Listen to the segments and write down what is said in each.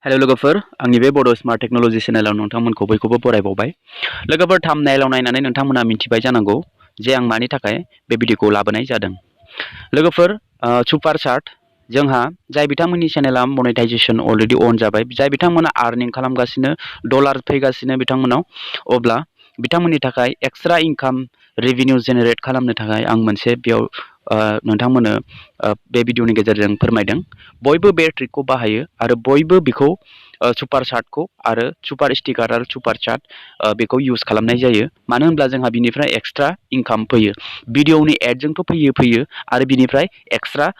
Hello लोगोफोर आंनि बे बड स्मार्ट टेक्नोलॉजी चेनेलाव नोंथांमोनखौ बयखौबो बरायबावबाय। लोगोफोर थाम्बनेइलाव नायनानै नोंथांमोना मिथिबाय जानांगौ जे आं मानि थाखाय बे भिडिअखौ लाबोनाय जादों। लोगोफोर सुपार चार्ट जोंहा जाय बिथांमोननि चेनेला मनेटाइजेशन अलरेडि अन जाबाय, जाय बिथांमोना आर्निं खालामगासिनो, डलार फैगासिनो बिथांमोनाव, अब्ला बिथांमोननि थाखाय एक्सट्रा इनकाम रेभिनिउ जेनेरेट खालामनो थाखाय आं मोनसे बेयाव नोंथांमोननो बे भिडिअनि गेजेरजों फोरमायदों। बयबो बे ट्रिकखौ बाहायो आरो बयबो बेखौ सुपार चार्टखौ आरो सुपार स्टिकार आरो सुपार चार्ट बेखौ यूज खालामनाय जायो। मानो होनब्ला जोंहा बिनिफ्राय एक्सट्रा इनकाम फैयो। भिडिअनि एडजोंथ' फैयो आरो बिनिफ्राय एक्सट्रा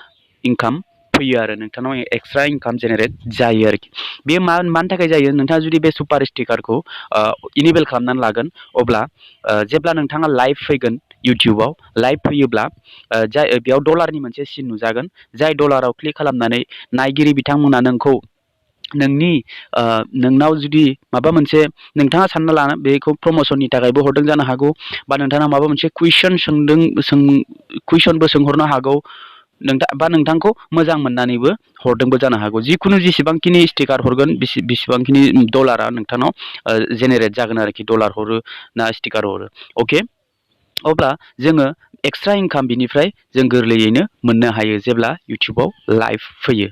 इनकाम फैयो आरो नोंथांनाव एक्सट्रा इनकाम जेनेरेट जायो आरोखि। बे मानि थाखाय जायो? नोंथाङा जुदि बे सुपार स्टिकारखौ इनेबल खालामनानै लागोन, अब्ला जेब्ला नोंथाङा लाइभ फैगोन इउटिउबाव, लाइभ फैयोब्ला बेयाव डलारनि मोनसे सिन नुजागोन। जाय डलाराव क्लिक खालामनानै नायगिरि बिथांमोना नोंखौ नोंनाव जुदि माबा मोनसे नोंथाङा सानना लाना बेखौ प्रमोसननि थाखायबो हरदों जानो हागौ, बा नोंथाङा माबा मोनसे कुइसनबो सोंहरनो हागौ, नोंथांखौ मोजां मोननानैबो हरदोंबो जानो हागौ। जिखुनु जेसेबांखिनि स्टिकार हरगोन बेसेबांखिनि डलारा नोंथांनाव जेनेरेट जागोन आरोखि, डलार हरो ना स्टिकार हरो। अके, अब्ला जोङो एक्सट्रा इनकाम बिनिफ्राय जों गोरलैयैनो मोननो हायो जेब्ला इउटिउबाव लाइभ फैयो।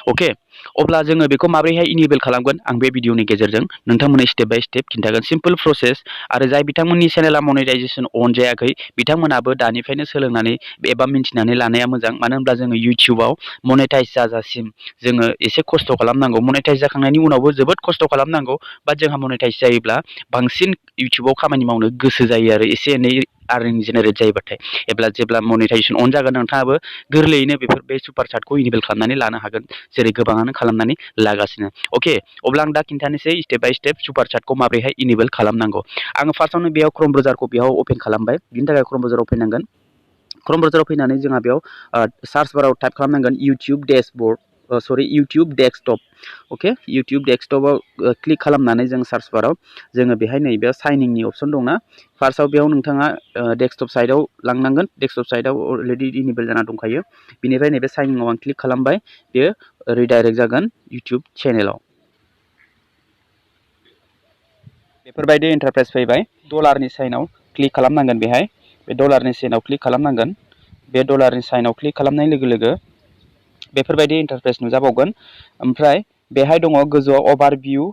अके, अब्ला जोङो बेखौ माबोरैहाय इनेबल खालामगोन आं बे भिडिअनि गेजेरजों नोंथांमोननो स्टेप बाय स्टेप खिन्थागोन। Simple process. आरो जाय बिथांमोननि चेनेला मनेटाइजेशन अन जायाखै बिथांमोनाबो दानिफ्रायनो सोलोंनानै एबा मिन्थिनानै लानाया मोजां। मानो होनब्ला जोङो इउटिउबाव मनेटाइज जाजासिम जोङो एसे खस्थ' खालामनांगौ। मनेटाइज जाखांनायनि उनावबो जोबोद खस्थ' खालामनांगौ। बाट जोंहा मनेटाइज जायोब्ला बांसिन इउटिउबाव खामानि मावनो गोसो जायो आरो एसे एनै आर्निं जेनेरेट जायोबाथाय। जेब्ला मनेटाइजेशन अन जागोन, नोंथाङाबो गोरलैयैनो बे सुपार चार्टखौ इनेबल खालामनानै लानो हागोन, जेरै गोबाङानो खालामनानै लागासिनो। अके, अब्ला आं दा खिन्थानोसै स्टेप बाय स्टेप सुपार चार्टखौ माबोरैहाय इनेबल खालामनांगौ। आङो फार्स्टआवनो बेयाव क्रम ब्राउजारखौ बेयाव अपेन खालामबाय। बिनि थाखाय क्रम ब्राउजाराव फैनांगोन। क्रम ब्राउजाराव फैनानै जोंहा बेयाव सार्च बाराव टाइप खालामनांगोन इउटिउब डेस्कटप। अके, इउटिउब डेस्कटपआव क्लिक खालामनानै जों सार्च बाराव जोङो बेहाय नैबे साइनिंनि अपसन दंना, फार्स्टआव बेयाव नोंथाङा डेस्कटप साइडआव लांनांगोन। डेस्कटप साइडआव अलरेडि इनेबल जाना दंखायो। बिनिफ्राय नैबे साइनिंआव आं क्लिक खालामबाय, बेयो रिडाइरेक्ट जागोन इउटिउब चेनेलाव। बेफोरबायदि इन्टारफेस फैबाय। डलारनि साइनाव क्लिक खालामनांगोन। बेहाय बे डलारनि साइनाव क्लिक खालामनांगोन। बे डलारनि साइनाव क्लिक खालामनाय लोगो लोगो बेफोरबायदि इन्टारफेस नुजाबावगोन। ओमफ्राय बेहाय दङ गोजौआव अभारभिउ,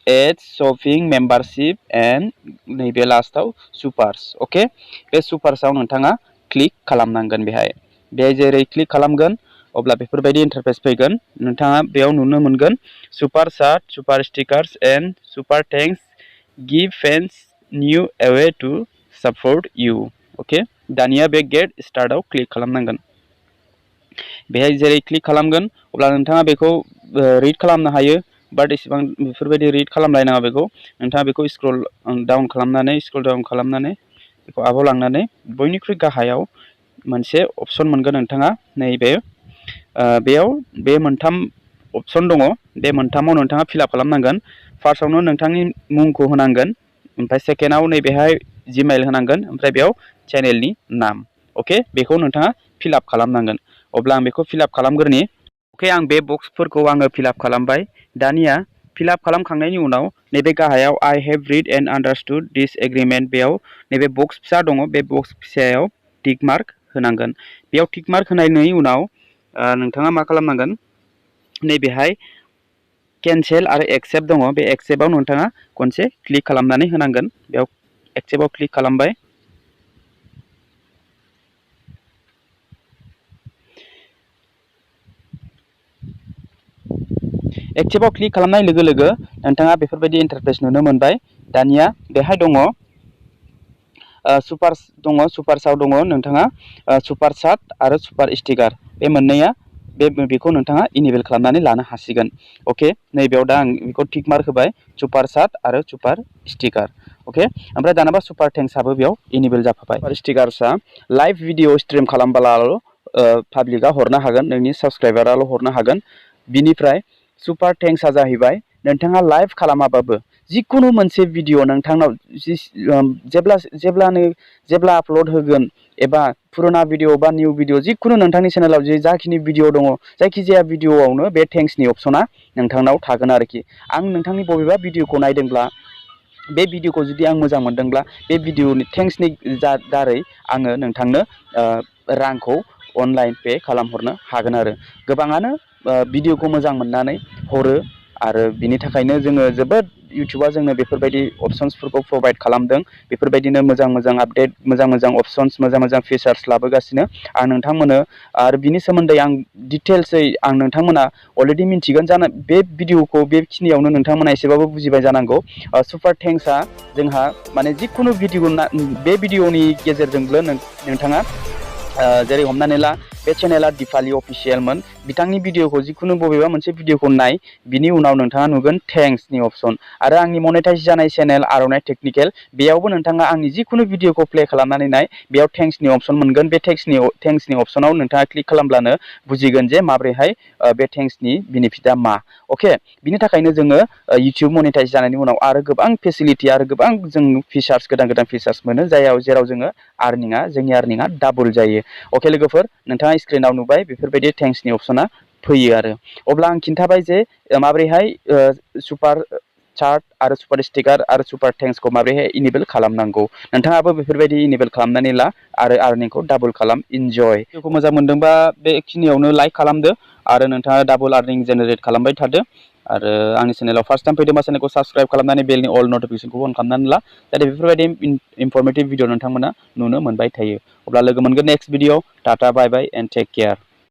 एड्स, शपिं, मेम्बारशिप एन्ड नैबे लास्टआव सुपार्स। अके, बे सुपार्सआव नोंथाङा क्लिक खालामनांगोन। बेहाय जेरै क्लिक खालामगोन अब्ला बेफोरबायदि इन्टारफेस फैगोन। नोंथाङा बेयाव नुनो मोनगोन super chat, super stickers and super thanks give fans new way to support you. Okay, दानिया बे गेट स्टार्टआव क्लिक खालामनांगोन। बेहाय जेरै क्लिक खालामगोन अब्ला नोंथाङा बेखौ रिड खालामनो हायो, बाट एसेबां बेफोरबायदि रिड खालामलायनाङा। बेखौ नोंथाङा बेखौ स्क्रल डाउन खालामनानै बेखौ आबाव लांनानै बयनिख्रुइ गाहायाव मोनसे अपसन मोनगोन नोंथाङा। नैबे बेयाव बे मोनथाम अपसन दङ। बे मोनथामाव नोंथाङा फिलआप खालामनांगोन। फार्स्टआवनो नोंथांनि मुंखौ होनांगोन, ओमफ्राय सेकेन्डआव नैबेहाय जिमेल होनांगोन, ओमफ्राय बेयाव चेनेलनि नाम। अके, बेखौ नोंथाङा फिलआप खालामनांगोन। अब्ला आं बेखौ फिलआप खालामग्रोनि। अके, आं बे बक्सफोरखौ आङो फिलआप खालामबाय। दानिया फिलआप खालामखांनायनि उनाव नैबे गाहायाव I have read and understood this agreement, बेयाव नैबे बक्स फिसा दङ। बे बक्स फिसायाव टिक मार्क होनांगोन। बेयाव टिक मार्क होनायनि उनाव नोंथाङा मा खालामनांगोन, नैबेहाय केन्सेल आरो एक्सेप्ट दङ। बे एक्सेप्टआव नोंथाङा खनसे क्लिक खालामनानै होनांगोन। बेयाव एक्सेप्टआव क्लिक खालामबाय। एक्सेप्टआव क्लिक खालामनाय लोगो लोगो नोंथाङा बेफोरबायदि इन्टारफेस नुनो मोनबाय। दानिया बेहाय दङ सुपार्सआव दङ नोंथाङा सुपार चार्ट आरो सुपार स्टिकार, बे मोननैया बेखौ नोंथाङा इनेबल खालामनानै लानो हासिगोन। अके, नैबेयाव दा आं बेखौ टिक मार्क होबाय, सुपार चार्ट आरो सुपार स्टिकार। अके, ओमफ्राय दानाबा सुपार थेंक्सआबो बेयाव इनेबल जाफाबाय। सुपार स्टिकार्सआ लाइभ भिडिअ स्ट्रिम खालामब्लाल' पाब्लिकआ हरनो हागोन, नोंनि साबस्क्राइबाराल' हरनो हागोन। बिनिफ्राय सुपार थेंक्सआ जाहैबाय नोंथाङा लाइभ खालामाबाबो जिखुनु मोनसे भिडिअ नोंथांनाव जेब्ला आपल'ड होगोन एबा पुराना भिडिअ बा निउ भिडिअ जिखुनु नोंथांनि चेनेलाव जाखिनि भिडिअ दङ जायखिजाया भिडिअआवनो बे थेंक्सनि अपसना नोंथांनाव थागोन आरोखि। आं नोंथांनि बबेबा भिडिअखौ नायदोंब्ला बे भिडिअखौ जुदि आं मोजां मोनदोंब्ला बे भिडिअनि थेंक्सनि दारै आङो नोंथांनो रांखौ अनलाइन पे खालामहरनो हागोन आरो। गोबाङानो भिडिअखौ मोजां मोननानै हरो आरो बिनि थाखायनो जोङो जोबोद इउटुबा जोंनो बेफोरबायदि अपसन्सफोरखौ प्रभाइड खालामदों। बेफोरबायदिनो मोजां आपडेट मोजां अपसन्स मोजां फिचार्स लाबोगासिनो। आं नोंथांमोननो आरो बिनि सोमोन्दै आं डिटेल्सै आं नोंथांमोना अलरेडि मिन्थिगोन बे भिडिअखौ बेखिनियावनो नोंथांमोना एसेबाबो बुजिबाय जानांगौ। सुपार थेंक्सआ जोंहा माने जिखुनु भिडिअ बे भिडिअनि गेजेरजोंबो नोंथाङा जेरै हमनानै ला बे चेनेला दिपालि अफिसियेलमोन, बिथांनि भिडिअखौ जिखुनु बबेबा मोनसे भिडिअखौ नाय, बिनि उनाव नोंथाङा नुगोन थेंक्सनि अपसन। आरो आंनि मनेटाइज जानाय चेनेल आर'नाइ टेकनिकेल, बेयावबो नोंथाङा आंनि जिखुनु भिडिअखौ प्ले खालामनानै नाय, बेयाव थेंक्सनि अपसन मोनगोन। बे थेंक्सनि अपसनाव नोंथाङा क्लिक खालामब्लानो बुजिगोन जे माब्रैहाय बे थेंक्सनि बेनिफिटआ मा। अके, बिनि थाखायनो जोङो इउटुब मनेटाइज जानायनि उनाव आरो गोबां फेसिलिटि आरो गोबां जों फिचार्स गोदान फिचार्स मोनो जेराव जोङो जोंनि आर्निंआ डाबल जायो। अके लोगोफोर, नोंथाङा स्क्रिनाव नुबाय बेफोरबायदि थेंक्सनि अपसना फैयो आरो। अब्ला आं खिन्थाबाय जे माब्रैहाय सुपार चार्ट आरो सुपार स्टिकार आरो सुपार थेंक्सखौ माब्रैहाय इनेबल खालामनांगौ। नोंथाङाबो बेफोरबायदि इनेबल खालामनानै ला आरो आर्निंखौ डाबल खालाम। इन्जय। भिडिअखौ मोजां मोनदोंबा बेखिनियावनो लाइक खालामदो आरो नोंथाङा डाबल आर्निं जेनेरेट खालामबाय थादो। आरो आंनि चेनेलाव फार्स्ट टाइम फैदोंबा चेनेलखौ साबस्क्राइब खालामनानै बेलनि अल नटिफिकेसनखौ अन खालामनानै ला, जाहाथे बेफोरबायदि इनफरमेटिभ भिडिअ नोंथांमोना नुनो मोनबाय थायो। अब्ला लोगो मोनगोन next video. Tata bye bye and take care.